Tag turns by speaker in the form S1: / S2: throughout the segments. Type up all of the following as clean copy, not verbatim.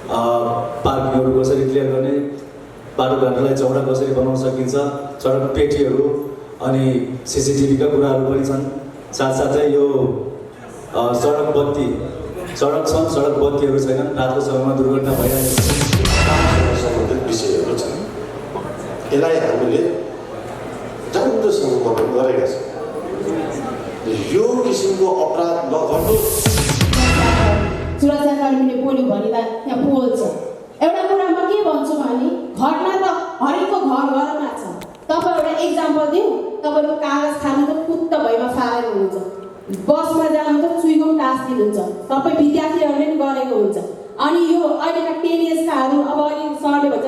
S1: पार्किङहरू कसरी क्लियर गर्ने, बाटोघाटोलाई चौडा कसरी बनाउन सकिन्छ, सडक पेटीहरू अनि CCTVका कुराहरू पनि छन्। साथसाथै यो सडक बत्ती, सडक छन् सडक बत्तीहरू छैनन्, रातको समयमा दुर्घटना भइरहेको छ।
S2: सम्बन्धित विषयहरू छन्, यसलाई हामीले राम्रोसँग वर्णन गरेका छौँ। यो किसिमको अपराध नघटोस्।
S3: सुरक्षाकर्मीले बोल्यो भने त यहाँ बोल्छ। एउटा कुरा म के भन्छु भने घटना त हरेकको घर घरमा छ। तपाईँ एउटा एक्जाम्पल दिउँ, तपाईँको कागज खानु त पुत्त भैमा फालेर हुन्छ, बसमा जानु त चुइगो टाँसिदिनुहुन्छ, सबै विद्यार्थीहरूले नि गरेको हुन्छ। अनि यो अहिलेका 10 इयर्सकाहरू अब अहिले सरले भन्छ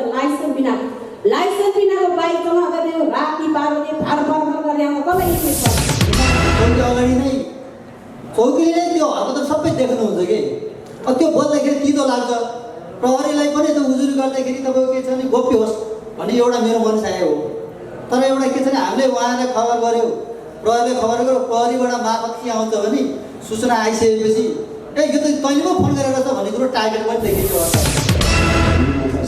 S3: लाइसेन्स बिनाको बाइक चलाउँदा त्यो राति 12 बजे फारफार गर्ने आउँदा कसलाई इफेक्ट पर्छ?
S4: अगाडि नै चौकीले त्यो हरकत सबै देख्नुहुन्छ कि त्यो बोल्दाखेरि तितो लाग्छ। प्रहरीलाई पनि त्यो उजुरी गर्दाखेरि तपाईँको के छ भने गोप्य होस् भन्ने एउटा मेरो मनसाय हो। तर एउटा के छ भने हामीले उहाँलाई खबर गऱ्यो, प्रहरीले खबर गर्यो, प्रहरीबाट मार्फत के आउँछ भने सूचना आइसकेपछि ए यो त तैँले पो फोन गरेर छ भन्ने कुरो टार्गेट पनि देखिन्छ।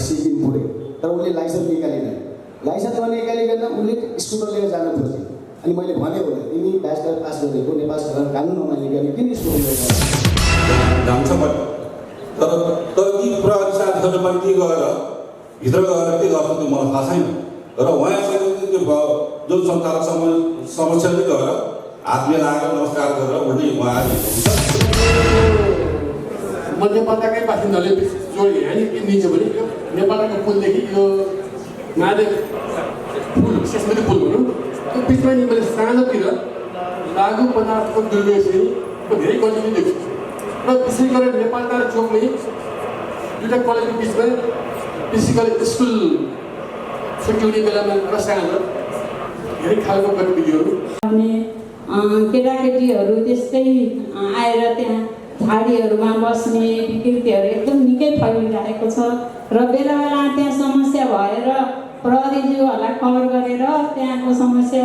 S5: सिकिम पुरै तर उसले लाइसेन्स निकालेन, लाइसेन्स निकालिकन उसले स्कुटर लिएर जान खोज्यो। अनि मैले भने होला तिमी ब्याचलर पास गरेको, नेपाल सरकार कानुन नमानिकन किन स्कुटर लिएर
S6: जान्छ तर ती प्रहरी साथीहरू पनि के गरेर भित्र गएर के गर्छ त्यो मलाई थाहा छैन। र उहाँसँग त्यो जुन सञ्चालक समस्याले गएर हात मिलाएर नमस्कार गरेर उल्टी उहाँले
S7: म नेपालकै बासिन्दाले जोड यहाँ के दिन्छ भने नेपालको पुलदेखि यो महादेव पुल विशेषगरी पुल भनौँ त्यो बिचमा नि मैले सानोतिर लागु पदार्थको दुर्व्यवहारको धेरै कन्टिन्यू देख्छु। र विशेष गरेर नेपालटार चोकमा दुईवटा कलेजको बिचमा विशेष गरी स्कुल छुट्टी हुने बेलामा र सानो धेरै खालको गतिविधिहरू
S3: केटाकेटीहरू त्यस्तै आएर त्यहाँ झाडीहरूमा बस्ने विकृतिहरू एकदम निकै फैलिरहेको छ। र बेला बेला त्यहाँ समस्या भएर प्रहरीज्यूहरूलाई खबर गरेर त्यहाँको समस्या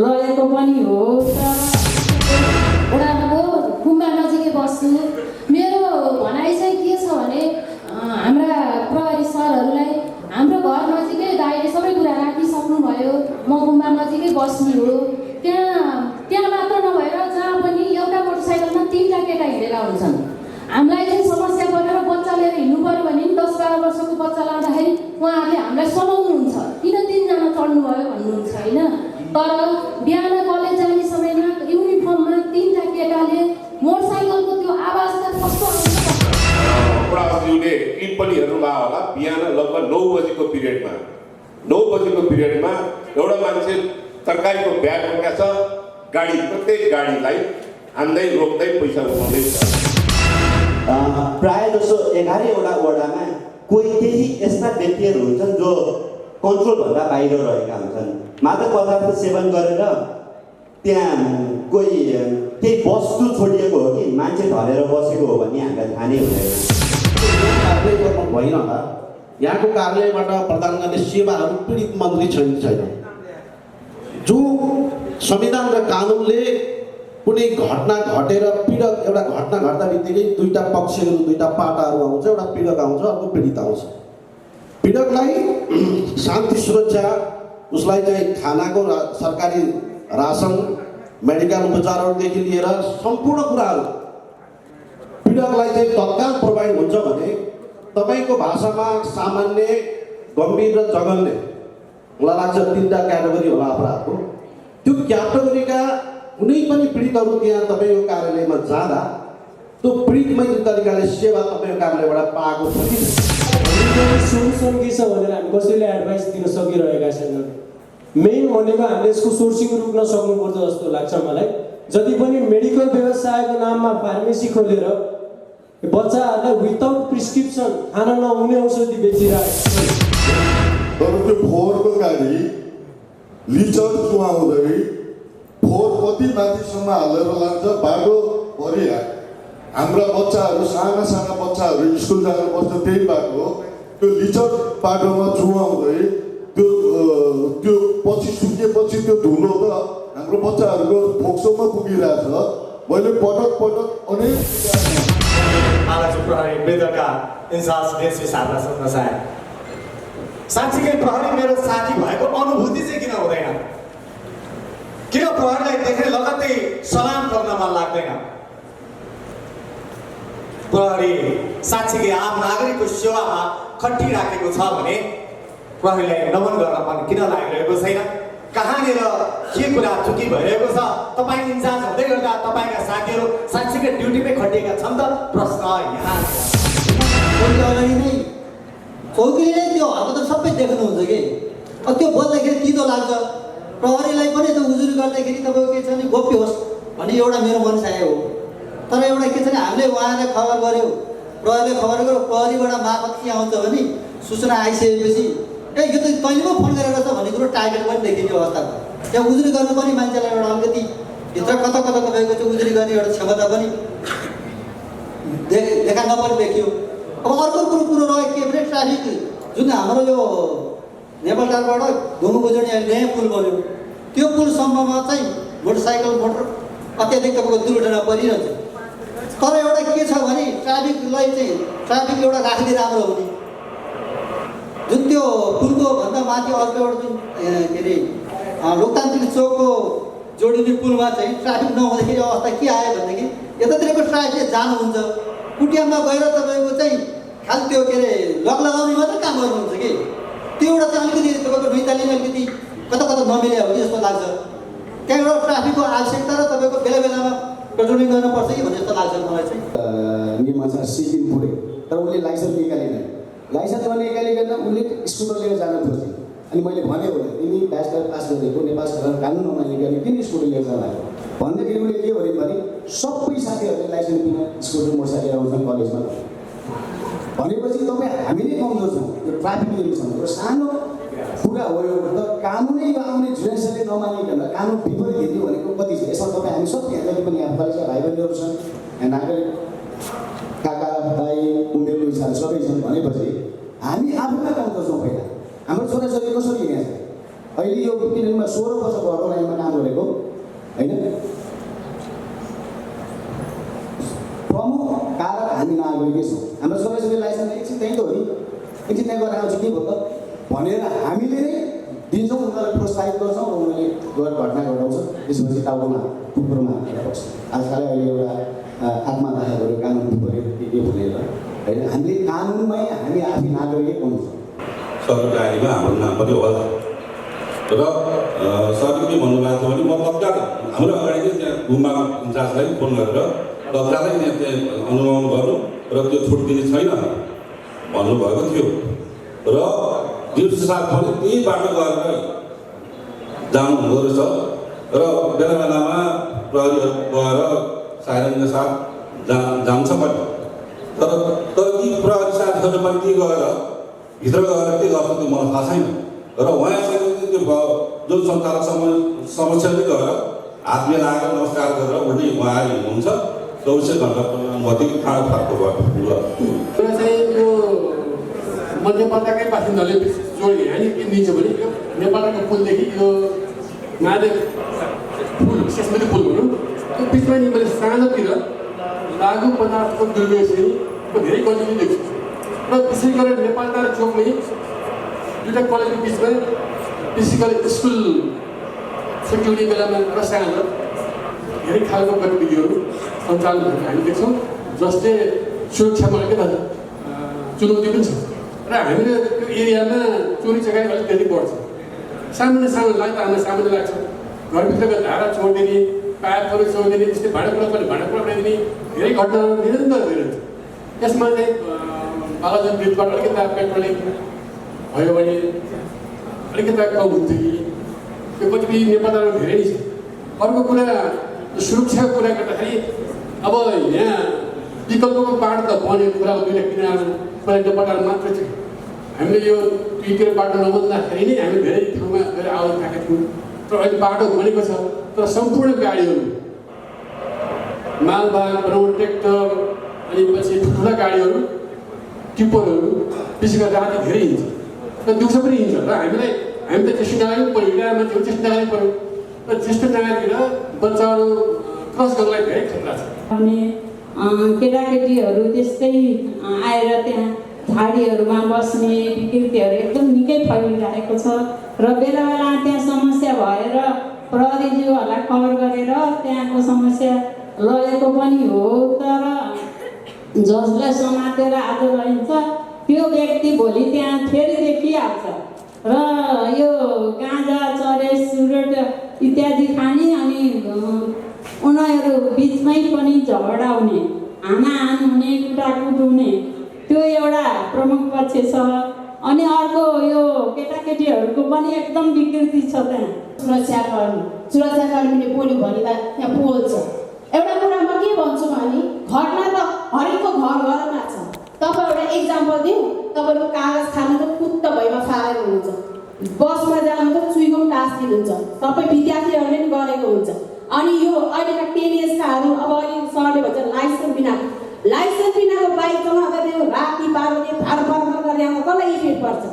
S3: लगेको पनि हो।
S8: एउटा म गुम्बा नजिकै बस्छु। मेरो भनाइ चाहिँ के छ भने हाम्रा प्रहरी सरहरूलाई हाम्रो घर नजिकै दाइले सबै कुरा राखिसक्नुभयो। म गुम्बा नजिकै बस्ने हो। त्यहाँ मात्र नभएर जहाँ पनि एउटा मोटरसाइकलमा 3टा केटा हिँडेका हुन्छन्। हामीलाई चाहिँ समस्या परेर बच्चा लिएर हिँड्नु पऱ्यो भने 10-12 वर्षको बच्चा लाँदाखेरि उहाँहरूले हामीलाई समाउनुहुन्छ किन 3 जना चढ्नुभयो भन्नुहुन्छ होइन। तर बिहान कलेज जाने समयमा युनिफर्ममा 3टा केटाले मोटरसाइकलको त्यो आवाज त कस्तो आउँछ।
S2: अपराधीले किन पनि हेर्नुभयो होला, बिहान लगभग 9 बजेको पिरियडमा एउटा मान्छे तरकारीको ब्याग बोकेको छ, गाडी प्रत्येक गाडीलाई हान्दै रोक्दै पैसा उठाउँदैछ।
S9: प्रायः जसो 11वटा वडामा कोही केही यस्ता व्यक्तिहरू हुन्छन् जो कन्ट्रोलभन्दा बाहिर रहेका हुन्छन्। मादक पदार्थ सेवन गरेर त्यहाँ कोही केही वस्तु छोडिएको हो कि मान्छे धरेर बसेको हो भन्ने हामीलाई थाहा नै हुँदैन।
S5: कार्यालय गर्नु भएन होला। यहाँको कार्यालयबाट प्रदान गर्ने सेवाहरू पीडित मन्त्री छैन। जो संविधान र कानुनले कुनै घटना घटेर पीडक एउटा घटना घट्दा बित्तिकै 2टा पक्षहरू 2टा पाटाहरू आउँछ, एउटा पीडक आउँछ अर्को पीडित आउँछ। पीडकलाई शान्ति सुरक्षा, उसलाई चाहिँ खानाको सरकारी रासन, मेडिकल उपचारहरूदेखि लिएर सम्पूर्ण कुराहरू पीडकलाई चाहिँ तत्काल प्रोभाइड हुन्छ भने तपाईँको भाषामा सामान्य, गम्भीर र जघन्य मलाई लाग्छ 3टा क्याटेगोरी होला अपराधको। त्यो क्याटेगोरीका कुनै पनि पीडितहरू त्यहाँ तपाईँको कार्यालयमा जाँदा त्यो पीडितमै तरिकाले सेवा तपाईँको कार्यालयबाट पाएको छ कि
S10: सोल्युसन के छ भनेर हामी कसैले एडभाइस दिन सकिरहेका छैनौँ। मेन भनेको हामीले यसको सोर्सिङ रोक्न सक्नुपर्छ जस्तो लाग्छ मलाई। जति पनि मेडिकल व्यवसायको नाममा फार्मेसी खोलेर बच्चाहरूलाई विदाउट प्रिस्क्रिप्सन खान नहुने औषधि बेचिरहेको छ।
S11: तर त्यो फोहोरको गाडी लिचर चुहाउँदै फोहोर कति माथिसम्म हालेर लान्छ बाटोभरि। हाम्रा बच्चाहरू साना बच्चाहरू स्कुल जानुपर्छ, त्यही बाटो त्यो लिचर बाटोमा चुहाउँदै त्यो पछि सुकेपछि त्यो धुलो त हाम्रो बच्चाहरूको फोक्सोमा पुगिरहेछ। मैले पटक अनेक
S12: मलाई चाहिँ प्रहरी बेदरका इन्चार्ज डिएसपी साहबलाई सोध्न चाहे साँच्चीकै प्रहरी मेरो साथी भएको अनुभूति चाहिँ किन हुँदैन? किन प्रहरीलाई देख्ने लगत्तै सलाम गर्न मन लाग्दैन? प्रहरी साँच्चीकै आम नागरिकको सेवामा खटिराखेको छ भने प्रहरीलाई नमन गर्न मन किन लागिरहेको छैन? कहाँनिर के कुरा चुकी भइरहेको छ? तपाईँ इन्चार्ज हुँदै गर्दा तपाईँका साथीहरू साँच्चीकै ड्युटीमै खटिएका छन् त? प्रश्न यहाँ
S4: अगाडि नै चौकीले नै त्यो हरकत सबै देख्नुहुन्छ कि त्यो बोल्दाखेरि तितो लाग्छ। प्रहरीलाई पनि त्यो उजुरी गर्दाखेरि तपाईँको के छ भने गोप्य होस् भन्ने एउटा मेरो मनसाय हो। तर एउटा के छ भने हामीले उहाँले खबर गऱ्यो, प्रहरीले खबर गऱ्यो, प्रहरीबाट मार्फत के आउँछ भने सूचना आइसकेपछि यो त तैँले पो फोन गरेर छ भन्ने कुरो टार्गेट पनि देखिने अवस्था भयो। त्यहाँ उजुरी गर्नु पनि मान्छेलाई एउटा अलिकति भित्र कता कता तपाईँको त्यो उजुरी गर्ने एउटा क्षमता पनि देखा नपर्ने देखियो। अब अर्को कुरो रह्यो के भने ट्राफिक जुन हाम्रो यो नेपालटारबाट घुमु जोड्ने नयाँ पुल बन्यो, त्यो पुलसम्ममा चाहिँ मोटर अत्याधिक तपाईँको दुर्घटना परिरहन्छ। तर एउटा के छ भने ट्राफिकलाई चाहिँ ट्राफिक एउटा राखिदिए राम्रो हुने। जुन त्यो पुलको भन्दा माथि अर्को एउटा जुन के अरे लोकतान्त्रिक चौकको जोडिने पुलमा चाहिँ ट्राफिक नहुँदाखेरि अवस्था के आयो भनेदेखि यतातिरको ट्राफिक जानुहुन्छ, कुटियामा गएर तपाईँको चाहिँ खालि त्यो के अरे लक लगाउने मात्रै काम गर्नुहुन्छ कि त्यो एउटा चाहिँ अलिकति तपाईँको नैतालिम अलिकति कता कता नमिले हो कि जस्तो लाग्छ। त्यहाँ एउटा ट्राफिकको आवश्यकता र तपाईँको बेला बेलामा पेट्रोलिङ गर्नुपर्छ कि भन्ने जस्तो लाग्छ मलाई चाहिँ।
S5: नियममा चाहिँ सिकिन पुरै तर उसले लाइसेन्स निकालेन। लाइसेन्स निकालिकन उसले स्कुटर लिएर जान खोज्यो। अनि मैले भने होला तिमी ब्याचलर पास गरेको नेपाल सरकार कानुन नमानेको किन स्कुटर लिएर जान लाग्यो भन्दाखेरि उसले के भन्यो भने सबै साथीहरूले लाइसेन्स बिना स्कुटर मोटरसाइकल आउँछन् कलेजमा भनेपछि तपाईँ हामी नै कमजोर छौँ। यो ट्राफिक नियम यो सानो कुरा हो, यो त कानुनै यो आउने जुडिसियरले नमानिकन कानुन विपरीत हिँड्ने भनेको कति छ? यसमा तपाईँ हामी सब यहाँ जति पनि यहाँ कलेजका भाइ बहिनीहरू छन्, यहाँ नागरिक काका दाई उमेरको हिसाबले सबै छन् भनेपछि हामी आफूमा कमजोर छौँ। पहिला हाम्रो छोराछोरी कसरी यहाँ छ अहिले यो किनभने 16 वर्ष भएको लाइनमा काम गरेको होइन। प्रमुख कारक हामी नागरिकै छौँ। हाम्रो छोराछोरी लाइसेन्स एकछिन त्यहीँ त हो नि, एकछिन त्यहाँ गएर आउँछ के भयो त भनेर हामीले नै दिन्छौँ, उनीहरूलाई प्रोत्साहित गर्छौँ र उनीहरूले गएर घटना घटाउँछ। त्यसपछि टाउकोमा कुकुरमा पर्छ। आजकल अहिले एउटा आत्महत्या गरेर कानुन विपरीत के भनेर होइन। हामीले कानुनमै हामी आफै नागरिकै पाउँछौँ।
S6: सरकारीमा हाम्रो नाम पनि होला र सरले के भन्नुभएको छ भने म तत्काल हाम्रो अगाडि त्यहाँ गुम्बामा इन्चार्जलाई फोन गरेर तत्कालै त्यहाँ अनुगमन गर्नु र त्यो छुट दिने छैन भन्नुभएको थियो र डिएसपी साहब पनि त्यही बाटो गरेर जानुहुँदो रहेछ र बेला बेलामा प्रहरीहरू गएर साइरनका साथ जान्छ पनि। तर ती प्रहरी साथीहरू पनि के गएर भित्र गएर के गर्छ त्यो मलाई थाहा छैन र उहाँसँग त्यो जुन सञ्चालक समस्याले गएर हात मिलाएर नमस्कार गरेर उल्टै उहाँ हुनुहुन्छ 24 घन्टा अनुमति फाको भयो।
S7: चाहिँ यो नेपालकै बासिन्दाले जोड यहाँनिर किनिदिन्छ भने यो नेपालको पुलदेखि यो महादेव पुल विशेषगरी पुल भनौँ त्यो बिचमा नि मैले सानोतिर लागु पदार्थको दुर्व्यवहारको धेरै गल्ती देख्छु र विशेष गरेर नेपालटार चोकमै दुईवटा कलेजको बिचमा विशेष गरी स्कुल छुट्टी हुने बेलामा र सानो धेरै खालको गतिविधिहरू सञ्चालन भएको हामी देख्छौँ जसले सुरक्षामा अलिकति चुनौती पनि छ र हामीले त्यो एरियामा चोरी चकारी अलिक धेरै बढ्छ। सामान्य लाग्दा हामीलाई सामान्य लाग्छ घरभित्रको धारा छोडिदिने पाइपहरू छोडिदिने त्यस्तै भाँडाकुँडा बनाइदिने धेरै घटना निरन्तर भइरहन्छ। यसमा चाहिँ बालाजन ब्रिजबाट अलिकति पेट्रोलिङ भयो भने अलिकति कम हुन्थ्यो कि त्यो कतिपय नेपालमा धेरै नै छ। अर्को कुरा सुरक्षाको कुरा गर्दाखेरि अब यहाँ विकल्पको बाटो त बनेको कुरा दुईवटा किनारमा पहिला नेपाल मात्र थियो। हामीले यो दुईतिर बाटो नबन्दाखेरि नै हामी धेरै ठाउँमा गएर आउनु थाकेका थियौँ। तर अहिले बाटो बनेको छ तर सम्पूर्ण गाडीहरू मालवाहक भनौँ ट्र्याक्टर अनि पछि ठुल्ठुला गाडीहरू टिप्परहरू विशेष गरेर राति धेरै हिँड्छ र दिउँसो पनि हिँड्छ र हामी त ज्येष्ठ नागरिक पऱ्यो इँडा मान्छेहरू ज्येष्ठ नागरिक पऱ्यो र ज्येष्ठ नागरिक र बच्चाहरू क्रस गर्नलाई धेरै खतरा छ।
S13: अनि केटाकेटीहरू त्यस्तै आएर त्यहाँ झाडीहरूमा बस्ने विकृतिहरू एकदम निकै फैलिरहेको छ र बेला बेला त्यहाँ समस्या भएर प्रहरीज्यूहरूलाई खबर गरेर त्यहाँको समस्या लगेको पनि हो। तर जसलाई समातेर आज लैन्छ त्यो व्यक्ति भोलि त्यहाँ फेरि देखिहाल्छ र यो गाँजा चरेस चुरोट इत्यादि खाने अनि उनीहरू बिचमै पनि झगडाउने हानाहान हुने कुटाकुट हुने त्यो एउटा प्रमुख पक्ष छ। अनि अर्को यो केटाकेटीहरूको पनि एकदम विकृति छ त्यहाँ।
S3: सुरक्षाकर्मीले बोल्यो भने त त्यहाँ पोल्छ। एउटा कुरा म के भन्छु भने घटना त हरेकको घर घरमा छ। तपाईँ एउटा इक्जाम्पल दिउँ, तपाईँको कागज खानु त कुत्त भैमा फालेर हुन्छ, बसमा जानु त चुइगम टाँसिदिनुहुन्छ, सबै विद्यार्थीहरूले पनि गरेको हुन्छ। अनि यो अहिलेका 10 इयर्सकाहरू अब अहिले सरले भन्छ लाइसेन्स बिनाको बाइक चलाउँदा त्यो राति 12 बजे फार गर्ने आउँदा कसलाई इफेक्ट पर्छ?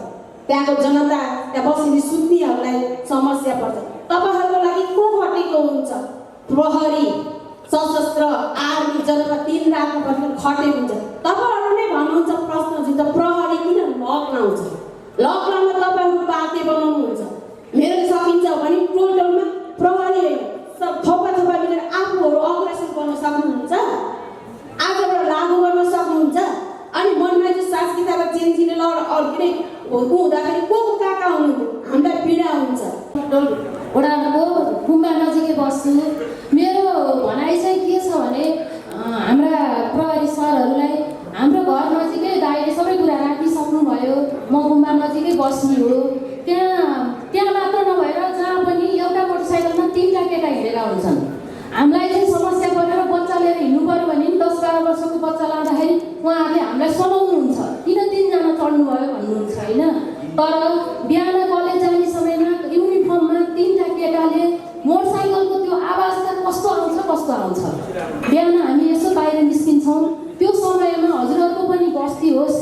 S3: त्यहाँको जनता, त्यहाँ बस्ने सुत्नेहरूलाई समस्या पर्छ। तपाईँहरूको लागि को खटेको हुन्छ? प्रहरी, सशस्त्र, आर्मी, जनता दिन रातमा पनि खटेको हुन्छ। तपाईँहरू नै भन्नुहुन्छ प्रश्न चाहिँ त प्रहरी किन लक लाउँछ? लक लाउन तपाईँहरू बाध्य बनाउनुहुन्छ। मेरो सकिन्छ भने टोलमा प्रहरी थोपा मिलेर आफूहरू अग्रेसन गर्न सक्नुहुन्छ, आजबाट लागू गर्न सक्नुहुन्छ। अनि मनमा चाहिँ सांस्कृतिक चेन्जिने के अरे हुँदाखेरि को कहाँ हुनुहुन्थ्यो? हामीलाई पीडा हुन्छ।
S8: वडाको गुम्बा नजिकै बस्छु। मेरो भनाइ चाहिँ के छ भने हाम्रा प्रहरी सरहरूलाई हाम्रो घर नजिकै दाइले सबै कुरा राखिसक्नुभयो। म गुम्बा नजिकै बस्ने हो। त्यहाँ मात्र नभएर जहाँ पनि एउटा मोटरसाइकलमा 3टा केटा हिँडेका हुन्छन्। हामीलाई चाहिँ समस्या परेर बच्चा लिएर हिँड्नु पऱ्यो भने 10-12 वर्षको बच्चा लाँदाखेरि उहाँहरूले हामीलाई समाउनुहुन्छ, किन 3जना चढ्नुभयो भन्नुहुन्छ होइन। तर बिहान कलेज जाने समयमा युनिफर्ममा 3टा केटाले मोटरसाइकलको त्यो आवाज त कस्तो आउँछ। बिहान हामी यसो बाहिर निस्किन्छौँ, त्यो समयमा हजुरहरूको पनि बस्ती होस्,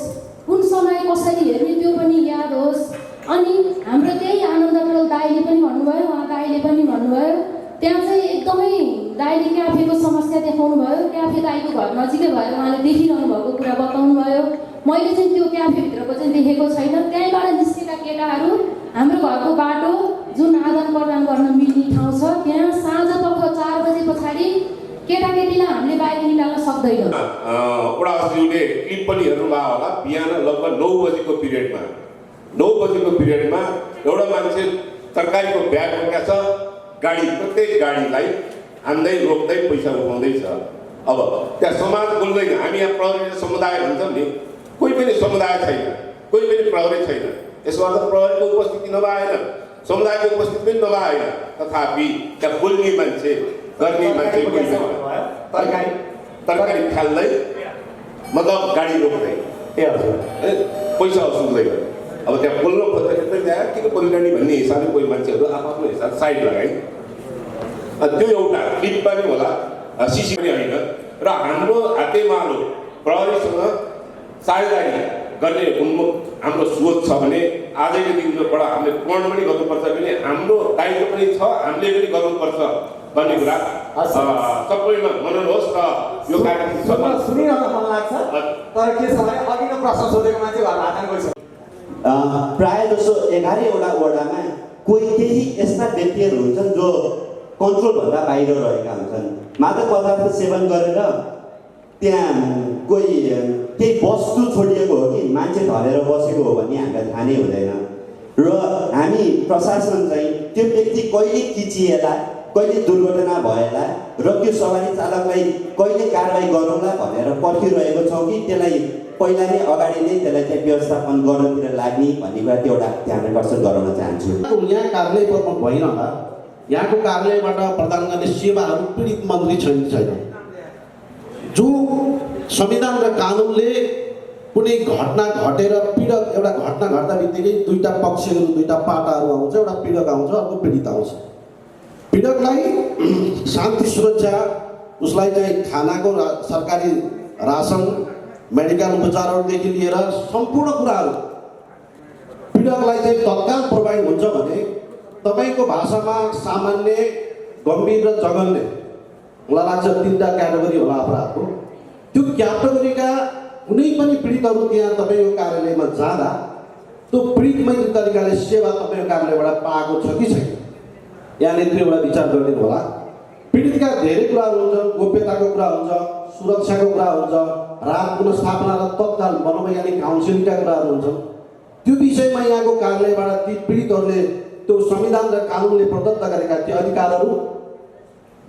S8: कुन समय कसरी हेर्ने त्यो पनि याद होस्। अनि हाम्रो त्यही आनन्द टोल दाइले पनि भन्नुभयो, उहाँ दाइले पनि भन्नुभयो, त्यहाँ चाहिँ एकदमै दाइले क्याफेको समस्या देखाउनु भयो। क्याफे दाइको घर नजिकै भएर उहाँले देखिरहनु भएको कुरा बताउनु भयो। मैले चाहिँ त्यो क्याफेभित्रको चाहिँ देखेको छैन। त्यहीँबाट निस्केका केटाहरू हाम्रो घरको बाटो जुन आदान प्रदान गर्न मिल्ने ठाउँ छ त्यहाँ साँझपख 4 बजे पछाडि केटाकेटीलाई हामीले बाहिर निकाल्न सक्दैनौँ।
S2: वडाज्यूले क्लिप पनि हेर्नुभयो होला। बिहान लगभग 9 बजेको पिरियडमा एउटा मान्छे तरकारीको ब्याग बोकेको छ, प्रत्येक गाडीलाई हान्दै रोक्दै पैसा उठाउँदैछ। अब त्यहाँ समाज बोल्दैन। हामी यहाँ प्रहरी समुदाय भन्छौँ नि, कोही पनि समुदाय छैन, कोही पनि प्रहरी छैन। यसो अर्थ प्रहरीको उपस्थिति नभएन, समुदायको उपस्थिति पनि नभएन। तथापि त्यहाँ बोल्ने मान्छे, गर्ने मान्छे तरकारी फाल्दै मतलब गाडी रोक्दै पैसा वसुल्दै गयो। अब त्यहाँ बोल्नु खोज्दाखेरि त्यहाँ किन बोलिरहने भन्ने हिसाबले कोही मान्छेहरू आफ्नो हिसाब साइड लगाए। त्यो एउटा क्लिप पनि होला, सिसी पनि होइन। र हाम्रो हातेमालो प्रहरीसँग साझेदारी गर्ने उन्मुख हाम्रो सोच छ भने आजैको दिनबाट हामीले पूर्ण पनि गर्नुपर्छ, भने हाम्रो दायित्व पनि छ, हामीले पनि गर्नुपर्छ भन्ने कुरा सबैमा मनोनुहोस्। र यो कार्यक्रम
S12: सुनिरहन मन लाग्छ, तर के छ भने अघिल्लो प्रश्न सोधेको मान्छे घर हातमा गइसक्यो।
S9: प्रायः जसो 11वटा वडामा कोही केही यस्ता व्यक्तिहरू हुन्छन् जो कन्ट्रोलभन्दा बाहिर रहेका हुन्छन्। मादक पदार्थ सेवन गरेर त्यहाँ कोही केही वस्तु छोडिएको हो कि मान्छे धरेर बसेको हो भन्ने हामीलाई थाहा नै हुँदैन। र हामी प्रशासन चाहिँ त्यो व्यक्ति कहिले किचिएला, कहिले दुर्घटना भएला र त्यो सवारी चालकलाई कहिले कारवाही गरौँला भनेर पर्खिरहेको छौँ कि त्यसलाई पहिला नै अगाडि नै त्यसलाई चाहिँ व्यवस्थापन गर्नतिर लाग्ने भन्ने कुरा त्यो एउटा ध्यान आकर्षण गराउन चाहन्छु।
S5: यहाँ कार्यालय भइरहँदा यहाँको कार्यालयबाट प्रदान गर्ने सेवाहरू पीडित मन्त्री छैन। जो संविधान र कानुनले कुनै घटना घटेर एउटा घटना घट्दा बित्तिकै 2टा पक्षहरू, 2टा पाटाहरू आउँछ, एउटा पीडक आउँछ, अर्को पीडित आउँछ। पीडकलाई शान्ति सुरक्षा, उसलाई चाहिँ खानाको सरकारी रासन, मेडिकल उपचारहरूदेखि लिएर सम्पूर्ण कुराहरू पीडकलाई चाहिँ तत्काल प्रोभाइड हुन्छ भने तपाईँको भाषामा सामान्य, गम्भीर र जघन्य, मलाई लाग्छ 3टा क्याटेगोरी होला अपराधको। त्यो क्याटेगोरीका कुनै पनि पीडितहरू त्यहाँ तपाईँको कार्यालयमा जाँदा त्यो पीडितमै तरिकाले सेवा तपाईँको कार्यालयबाट पाएको छ कि छैन, यहाँले त्यो एउटा विचार गरिदिनु होला। पीडितका धेरै कुराहरू हुन्छन्, गोप्यताको कुरा हुन्छ, सुरक्षाको कुरा हुन्छ, राहत पुनर्स्थापना र तत्काल मनोवैज्ञानिक काउन्सिलिङका कुराहरू हुन्छन्। त्यो विषयमा यहाँको कार्यालयबाट ती पीडितहरूले त्यो संविधान र कानुनले प्रदत्त गरेका ती अधिकारहरू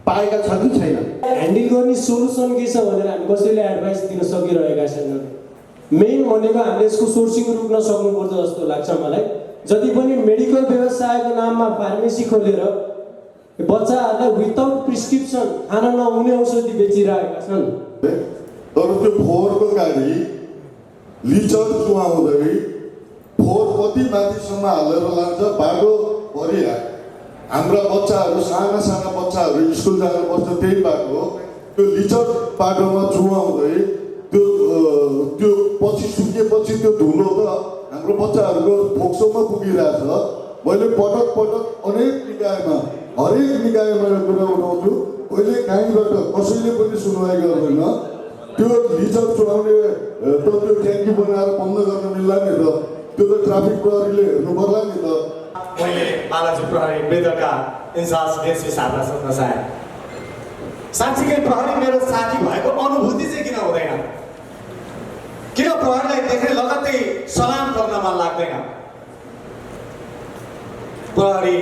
S5: पाएका छन् कि छैन?
S10: ह्यान्डल गर्ने सोल्युसन के छ भनेर हामी कसैले एडभाइस दिन सकिरहेका छैनौँ। मेन भनेको हामीले यसको सोर्सिङ रोक्न सक्नुपर्छ जस्तो लाग्छ मलाई। जति पनि मेडिकल व्यवसायको नाममा फार्मेसी खोलेर बच्चाहरूलाई विदाउट प्रिस्क्रिप्सन खान नहुने औषधि बेचिरहेका छन्।
S11: तर त्यो फोहोरको गाडी लिचर चुहाउँदै फोहोर कति माथिसम्म हालेर लान्छ, बाटोभरि हाम्रा बच्चाहरू साना साना बच्चाहरू स्कुल जानुपर्छ, त्यही बाटो त्यो लिचर बाटोमा चुहाउँदै त्यो पछि सुकेपछि त्यो धुलो त हाम्रो बच्चाहरूको फोक्सोमा पुगिरहेछ। मैले पटक पटक हरेक निकायमा यो कुरा उठाउँछु, कहिले काहीँबाट कसैले पनि सुनवाई गर्दैन। त्यो लिचर चुहाउने त त्यो ट्याङ्की बनाएर बन्द गर्न मिल्ला नि त, त्यो त ट्राफिक प्रहरीले हेर्नु पर्ला नि त।
S12: मैले बालाजी प्रहरी बेदरका इन्चार्ज डिएसपी साहबलाई सोध्न चाहे, साँच्चीकै प्रहरी मेरो साथी भएको अनुभूति चाहिँ किन हुँदैन? किन प्रहरीलाई देख्ने लगत्तै सलाम गर्न मन लाग्दैन? प्रहरी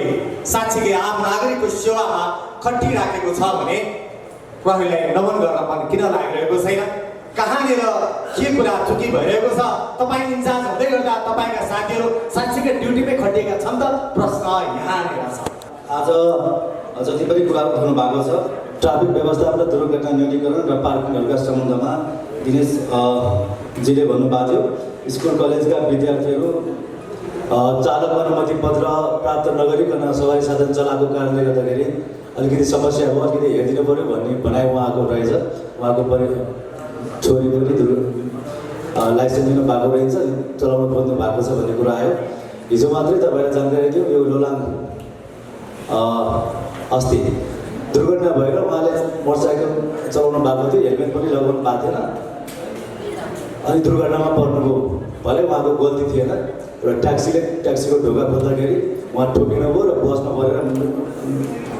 S12: साँच्चीकै आम नागरिकको सेवामा खटिराखेको छ भने प्रहरीलाई नमन गर्न मन किन लागिरहेको छैन? कहाँनिर के कुरा चुकी भइरहेको छ? तपाईँ इन्चार्ज हुँदै गर्दा तपाईँका साथीहरू साँच्चीकै ड्युटीमै खटिएका छन् त? प्रश्न यहाँनिर छ।
S1: आज जति पनि कुराहरू उठाउनु भएको छ, ट्राफिक व्यवस्थापन, दुर्घटना न्यूनीकरण र पार्किङहरूका सम्बन्धमा दिनेशजीले भन्नुभएको थियो। स्कुल कलेजका विद्यार्थीहरू चालक अनुमति पत्र प्राप्त नगरिकन सवारी साधन चलाएको कारणले गर्दाखेरि अलिकति समस्या हो, अलिकति हेरिदिनु पऱ्यो भन्ने भनाइ उहाँको रहेछ। उहाँको छोरी पनि लाइसेन्स दिनु भएको रहेछ, चलाउनु खोज्नु भएको छ भन्ने कुरा आयो। हिजो मात्रै तपाईँलाई जानकारी दियो, यो लोलाङ अस्ति दुर्घटना भएर उहाँले मोटरसाइकल चलाउनु भएको थियो, हेलमेट पनि लगाउनु भएको थिएन, अनि दुर्घटनामा पर्नुभयो। भले उहाँको गल्ती थिएन र ट्याक्सीको ढोका खोज्दाखेरि उहाँ ठोकिनुभयो र बसमा परेर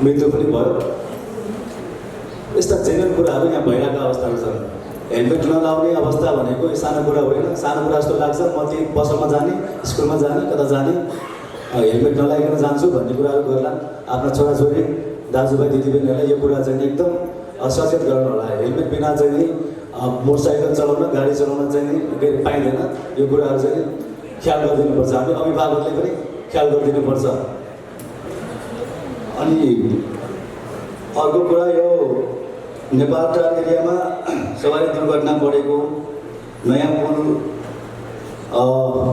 S1: मृत्यु पनि भयो। यस्ता जेन्युन कुराहरू यहाँ भइरहेका अवस्थाहरू छन्। हेलमेट नलाउने अवस्था भनेको सानो कुरा होइन, सानो कुरा जस्तो लाग्छ। म त्यही पसलमा जाने, स्कुलमा जाने, कता जाने, हेलमेट नलाइकन जान्छु भन्ने कुराहरू गर्ला। आफ्ना छोराछोरी, दाजुभाइ, दिदीबहिनीहरूलाई यो कुरा चाहिँ एकदम सचेत गर्नु होला। हेलमेट बिना चाहिँ नि मोटरसाइकल चलाउन, गाडी चलाउन चाहिँ नि पाइँदैन। यो कुराहरू चाहिँ ख्याल गरिदिनुपर्छ, हामी अभिभावकले पनि ख्याल गरिदिनुपर्छ। अनि अर्को कुरा, यो नेपालटार एरियामा सवारी दुर्घटना बढेको, नयाँ पुल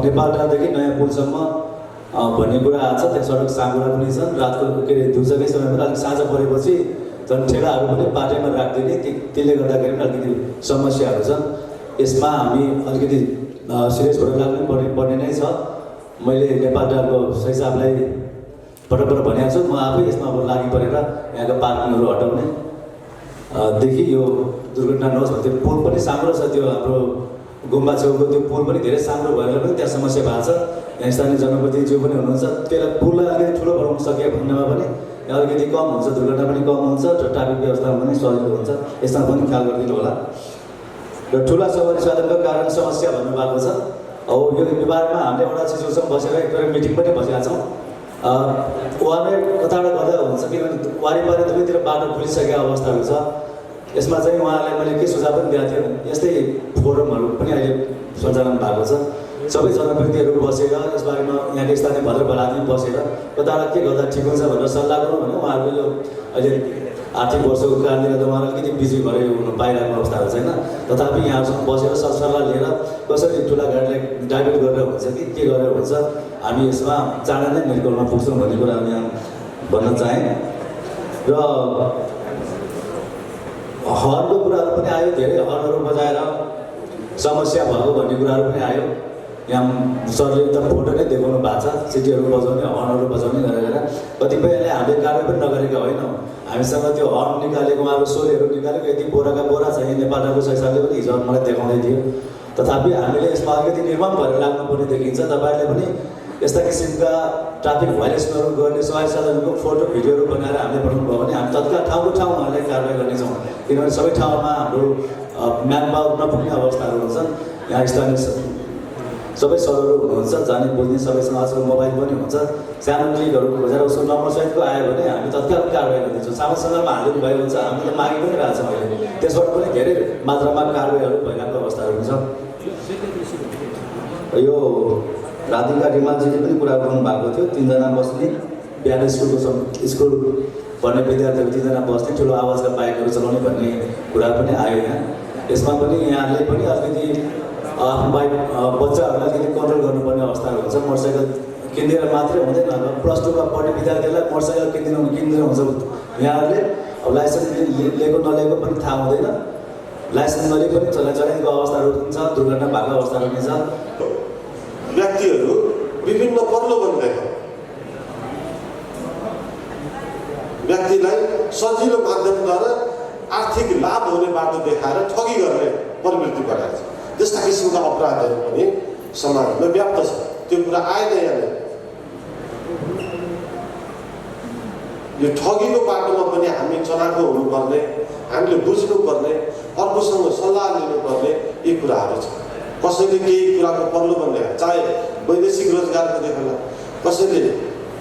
S1: नेपालटारदेखि नयाँ पुलसम्म भन्ने कुरा आएको छ। त्यहाँ सडक साँघुरा पनि छन्। रातको दिउँसोकै समयमा अलिक साँझ परेपछि झन् ठेलाहरू पनि बाटैमा राख्दिने, त्यसले गर्दाखेरि पनि अलिकति समस्याहरू छन्। यसमा हामी अलिकति सिरियस भएर लाग्नुपर्ने नै छ। मैले नेपालटारको सही साहबलाई पटक भनेको छु, म आफै यसमा अब लागि परेर यहाँको पार्किङहरू हटाउने देखि यो दुर्घटना नहोस् भने। त्यो पुल पनि साम्रो छ, त्यो हाम्रो गुम्बा छेउको त्यो पुल पनि धेरै साम्रो भएर पनि त्यहाँ समस्या भएको छ। यहाँ स्थानीय जनप्रतिनिधि पनि हुनुहुन्छ, त्यसलाई पुललाई अलिकति ठुलो बनाउन सके भन्नेमा पनि अलिकति कम हुन्छ, दुर्घटना पनि कम हुन्छ र ट्राफिक व्यवस्थामा पनि सजिलो हुन्छ। यसमा पनि ख्याल गरिदिनु होला। र ठुला सवारी साधनको कारण समस्या भन्नुभएको छ। अब यो बारेमा हामीले एउटा चिजहरूसँग बसेर एकपल्ट मिटिङ पनि बसेका छौँ। उहाँले कताबाट गर्दा हुन्छ, किनभने वारिपारि दुवैतिर बाटो खुलिसकेका अवस्थाहरू छ। यसमा चाहिँ उहाँलाई मैले के सुझाव पनि दिएको थिएँ, यस्तै फोरमहरू पनि अहिले सञ्चालन भएको छ। सबै जनप्रतिनिधिहरू बसेर यसबारेमा यहाँको स्थानीय भद्रबलादमी बसेर कताबाट के गर्दा ठिक हुन्छ भनेर सल्लाह गरौँ भने उहाँहरूको यो अहिले आर्थिक वर्षको कारणले गर्दा उहाँलाई अलिकति बिजी भएर हुनु पाइरहेको अवस्थाहरू छैन। तथापि यहाँहरूसँग बसेर सरसल्लाह लिएर कसरी ठुला गाडीलाई डाइभर्ट गरेर हुन्छ कि के गरेर हुन्छ, हामी यसमा चाँडै नै निर्गोलमा पुग्छौँ भन्ने कुरा यहाँ भन्न चाहेँ। र हर्नको कुराहरू पनि आयो, धेरै हर्नहरू बजाएर समस्या भएको भन्ने कुराहरू पनि आयो। यहाँ सरले त फोटो नै देखाउनु भएको छ, सिटीहरू बजाउने, हर्नहरू बजाउने गरेर कतिपयले हामीले कारवाही पनि नगरेका होइनौँ। हामीसँग त्यो हर्न निकालेको उहाँहरू सोलेहरू निकालेको यति बोराका बोरा छ। यहाँ नेपालको सैसालले पनि हिजो मलाई देखाउँदै थियो। तथापि हामीले यसमा अलिकति निर्मम भएर लाग्नुपर्ने देखिन्छ। तपाईँहरूले पनि यस्ता किसिमका ट्राफिक भाइलेसनहरू गर्ने सवारी साधनको फोटो भिडियोहरू बनाएर हामीले पठाउनु भयो भने हामी तत्काल ठाउँको ठाउँमा उहाँलाई कारवाही गर्नेछौँ। किनभने सबै ठाउँमा हाम्रो म्यान पावर नपुग्ने अवस्थाहरू हुन्छन्। यहाँ स्थानीय सबै सरहरू हुनुहुन्छ, जाने बुझ्ने, सबैसँग आजकल मोबाइल पनि हुन्छ। सानो क्लिकहरू खोजेर उसको नम्बर सहितको आयो भने हामी तत्काल कारवाही गरिदिन्छौँ। सानो सङ्घमा हालिदिनु भएको हुन्छ, हामीले मागि पनि रहेको छौँ अहिले। त्यसबाट पनि धेरै मात्रामा कारवाहीहरू भइरहेको अवस्थाहरू हुन्छ। यो राधिका रिमालजीले पनि कुरा गर्नु भएको थियो, 3 जना बस्ने बिहान स्कुल पढ्ने विद्यार्थीहरू 3 जना बस्ने, ठुलो आवाजका बाइकहरू चलाउने भन्ने कुरा पनि आयो यहाँ। यसमा पनि यहाँले पनि अलिकति आफ्नो बाइक बच्चाहरूलाई अलिकति कन्ट्रोल गर्नुपर्ने अवस्थाहरू हुन्छ। मोटरसाइकल किनिदिएर मात्रै हुँदैन। +2 मा पढ्ने विद्यार्थीहरूलाई मोटरसाइकल किनिदिनु हुन्छ यहाँहरूले। अब लाइसेन्स लिएको नलिएको पनि थाहा हुँदैन। लाइसेन्स नलिएको पनि चलाइको अवस्थाहरू हुन्छ, दुर्घटना भएको अवस्थाहरू पनि छ।
S14: व्यक्तिहरू विभिन्न प्रलोभन देखाउँछन्, व्यक्तिलाई सजिलो माध्यमद्वारा आर्थिक लाभ हुने बाटो देखाएर ठगी गर्ने प्रवृत्ति बढाएको छ। त्यस्ता किसिमका अपराधहरू पनि समाजमा व्याप्त छ। त्यो कुरा आएन यहाँ। यो ठगीको बाटोमा पनि हामी चलाएको हुनुपर्ने, हामीले बुझ्नुपर्ने, अर्कोसँग सल्लाह लिनुपर्ने यी कुराहरू छ। कसैले केही कुराको प्रलोभन देखाउँछ, चाहे वैदेशिक रोजगारको देखाउला, कसैले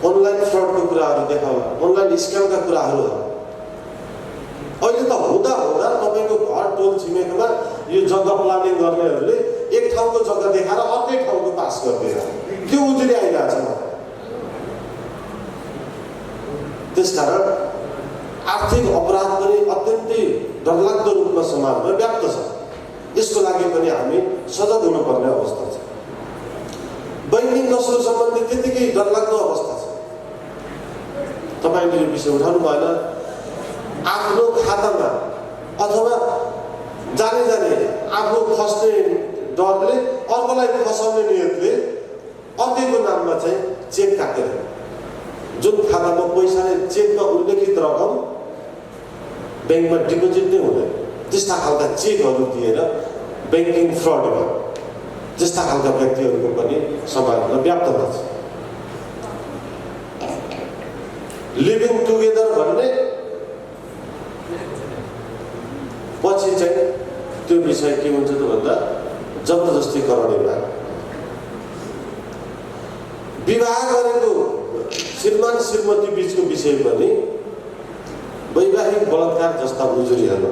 S14: अनलाइन फ्रडको कुराहरू देखाउला, अनलाइन स्क्यामका कुराहरू होला। अहिले त हुँदा तपाईँको घर टोल छिमेकोमा यो जग्गा प्लानिङ गर्नेहरूले एक ठाउँको जग्गा देखाएर अर्कै ठाउँको पास गरिदिएर त्यो उजुरी आइरहेको छ। त्यसकारण आर्थिक अपराध पनि अत्यन्तै डरलाग्दो रूपमा समाजमा व्याप्त छ। यसको लागि पनि हामी सजग हुनुपर्ने अवस्था छ। बैंकिङ कसुर सम्बन्धी त्यतिकै डरलाग्दो अवस्था छ। तपाईँले यो विषय उठाउनु भएन। आफ्नो खातामा अथवा जाने आफ्नो फस्ने डरले अर्कोलाई फसाउने नियतले अर्कैको नाममा चाहिँ चेक काटेर जुन खातामा पैसाले चेकमा उल्लेखित रकम ब्याङ्कमा डिपोजिट नै हुँदैन त्यस्ता खालका चेकहरू दिएर ब्याङ्किङ फ्रड भयो। त्यस्ता खालका व्यक्तिहरूको पनि समाजमा व्याप्त छ। लिभिङ टुगेदर भन्ने पछि चाहिँ त्यो विषय के हुन्छ त भन्दा जबरजस्ती गराउने विवाह गरेको श्रीमान श्रीमती बीचको विषय पनि वैवाहिक बलात्कार जस्ता उजुरीहरू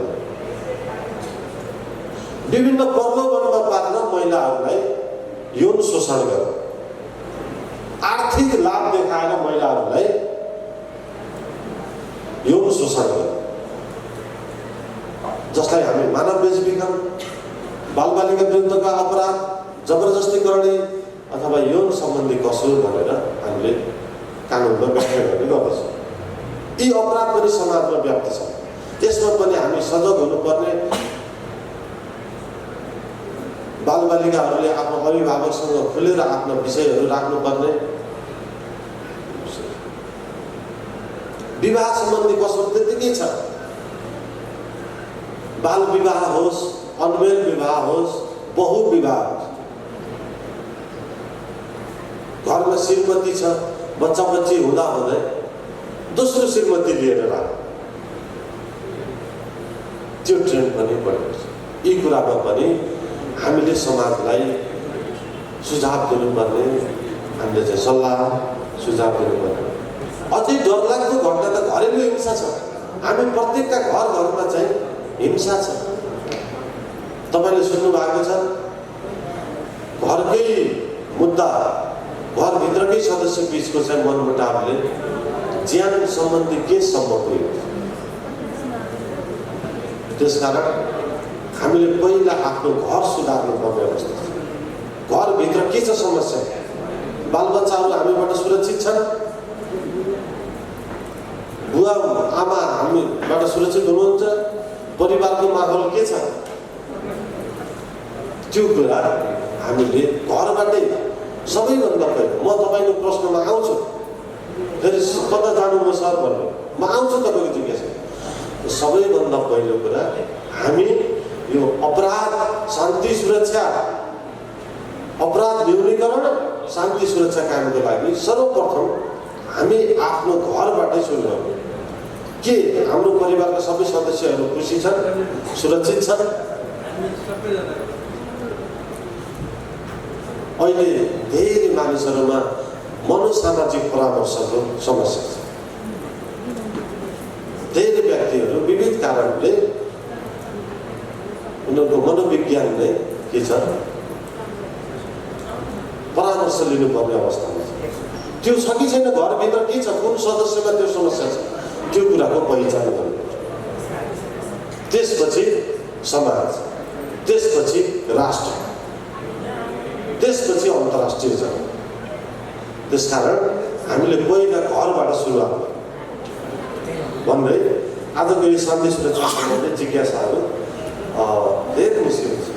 S14: विभिन्न प्रलोभनमा पार्न महिलाहरूलाई यौन शोषण गर्नु, आर्थिक लाभ देखाएर महिलाहरूलाई यौन शोषण गर्नु, जसलाई हामी मानव बेचबिखन, बालबालिका विरुद्धका अपराध, जबरजस्ती गर्ने अथवा यौन सम्बन्धी कसुर भनेर हामीले कानुनमा व्याख्या गर्ने गर्दछौँ। यी अपराध पनि समाजमा व्याप्त छ। त्यसमा पनि हामी सजग हुनुपर्ने, बालबालिकाहरूले आफ्नो अभिभावकसँग खुलेर आफ्ना विषयहरू राख्नुपर्ने, विवाह सम्बन्धी कसुर त्यतिकै छ। बाल विवाह होस्, अनमेल विवाह होस्, बहु विवाह होस्, घरमा श्रीमती छ, बच्चा बच्ची हुँदा हुँदै दोस्रो श्रीमती लिएर राख्नु, त्यो ट्रेन्ड पनि बढेको छ। यी कुरामा पनि हामीले समाजलाई सुझाव दिनुपर्ने, हामीले चाहिँ सल्लाह सुझाव दिनुपर्ने। अझै डरलाग्दो घटना त घरेलु हिंसा छ। हामी प्रत्येकका घरमा चाहिँ हिंसा छ। तपाईँले सुन्नु भएको छ, घरकै मुद्दा, घरभित्रकै सदस्य बिचको चाहिँ मनमुटावले ज्यान सम्बन्धी केससम्म पुग्यो। त्यसकारण हामीले पहिला आफ्नो घर सुधार्नु पर्ने अवस्था छ। घरभित्र के छ समस्या? बालबच्चाहरू हामीबाट सुरक्षित छन्? बुवा आमा हामीबाट सुरक्षित हुनुहुन्छ? परिवारको माहौल के छ? त्यो कुरा हामीले घरबाटै सबैभन्दा पहिला म तपाईँको प्रश्नमा आउँछु, फेरि कता जानु म सर भन्नु म आउँछु तपाईँको जिज्ञासा। सबैभन्दा पहिलो कुरा हामी यो अपराध शान्ति सुरक्षा अपराध न्यूनीकरण शान्ति सुरक्षा कायमको लागि सर्वप्रथम हामी आफ्नो घरबाटै सुरु गर्छौँ। के हाम्रो परिवारका सबै सदस्यहरू खुसी छन्, सुरक्षित छन्? अहिले धेरै मानिसहरूमा मनोसामाजिक परामर्शको समस्या छ। धेरै व्यक्तिहरू विविध कारणले उनीहरूको मनोविज्ञान नै के छ, परामर्श लिनुपर्ने अवस्थामा छ। त्यो छ कि छैन, घरभित्र के छ, कुन सदस्यमा त्यो समस्या छ, त्यो कुराको पहिचान गर्नुपर्छ। त्यसपछि समाज, त्यसपछि राष्ट्र, त्यसपछि अन्तर्राष्ट्रिय जगत। त्यसकारण हामीले पहिला घरबाट सुरुवात भन्दै आजको यो शान्ति सुरक्षा सम्बन्धी जिज्ञासाहरू धेरै मुस्किल छ।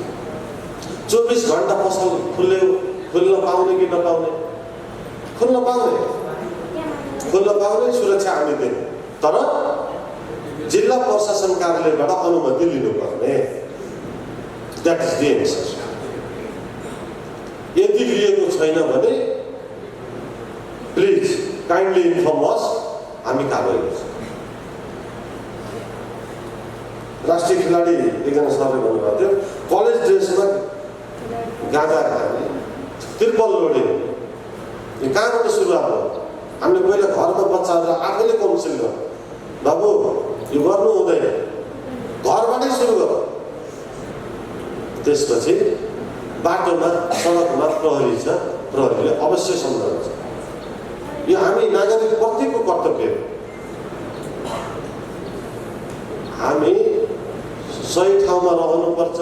S14: 24 घन्टा पसल खुल्न पाउने कि नपाउने? खुल्न पाउने सुरक्षा हामी दिने, तर जिल्ला प्रशासन कार्यालयबाट अनुमति लिनुपर्ने। That is the answer. यदि लिएको छैन भने प्लिज काइन्डली इन्फर्म अस, हामी कारवाही गर्छौँ। राष्ट्रिय खेलाडी एकजना सरले भन्नुभएको थियो, कलेज ड्रेसमा गाँजा खाने, त्रिपल लोडिङ, यो कहाँबाट सुरुवात हो? हामीले पहिला घरमा बच्चाहरूलाई आफैले काउन्सिल गर्छौँ, बाबु यो गर्नु हुँदैन, घरबाटै सुरु गरौँ। त्यसपछि बाटोमा सडकमा प्रहरी छ, प्रहरीले अवश्य सम्झाउँछ। यो हामी नागरिक प्रत्येकको कर्तव्य हो। हामी सही ठाउँमा रहनुपर्छ,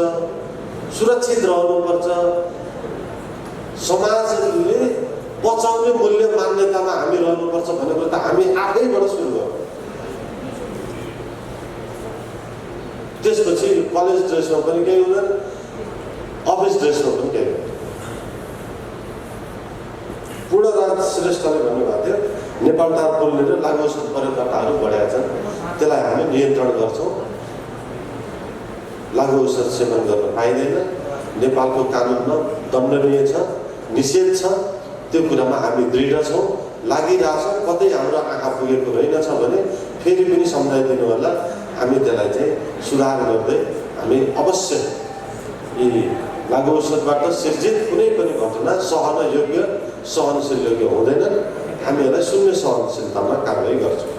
S14: सुरक्षित रहनुपर्छ। समाजले बचाउने मूल्य मान्यतामा हामी रहनुपर्छ भन्ने कुरा त हामी आफैबाट सुरु गरौँ। त्यसपछि कलेज ड्रेसमा पनि केही हुँदैन, अफिस ड्रेसमा पनि केही हुँदैन। पूर्णराज श्रेष्ठले भन्नुभएको थियो, नेपाल टारपोलले र लागु औषध प्रयोगकर्ताहरू बढेका छन्, त्यसलाई हामी नियन्त्रण गर्छौँ। लागु औषध सेवन गर्न पाइँदैन, नेपालको कानुनमा दण्डनीय छ, निषेध छ। त्यो कुरामा हामी दृढ छौँ, लागिरहेछौँ। कतै हाम्रो आँखा पुगेको रहेनछ भने फेरि पनि सम्झाइदिनु होला। हामी त्यसलाई चाहिँ सुधार गर्दै हामी अवश्य यी लागु औषधबाट सिर्जित कुनै पनि घटना सहनशील योग्य हुँदैनन्। हामी यसलाई शून्य सहनशीलतामा कारवाही गर्छौँ।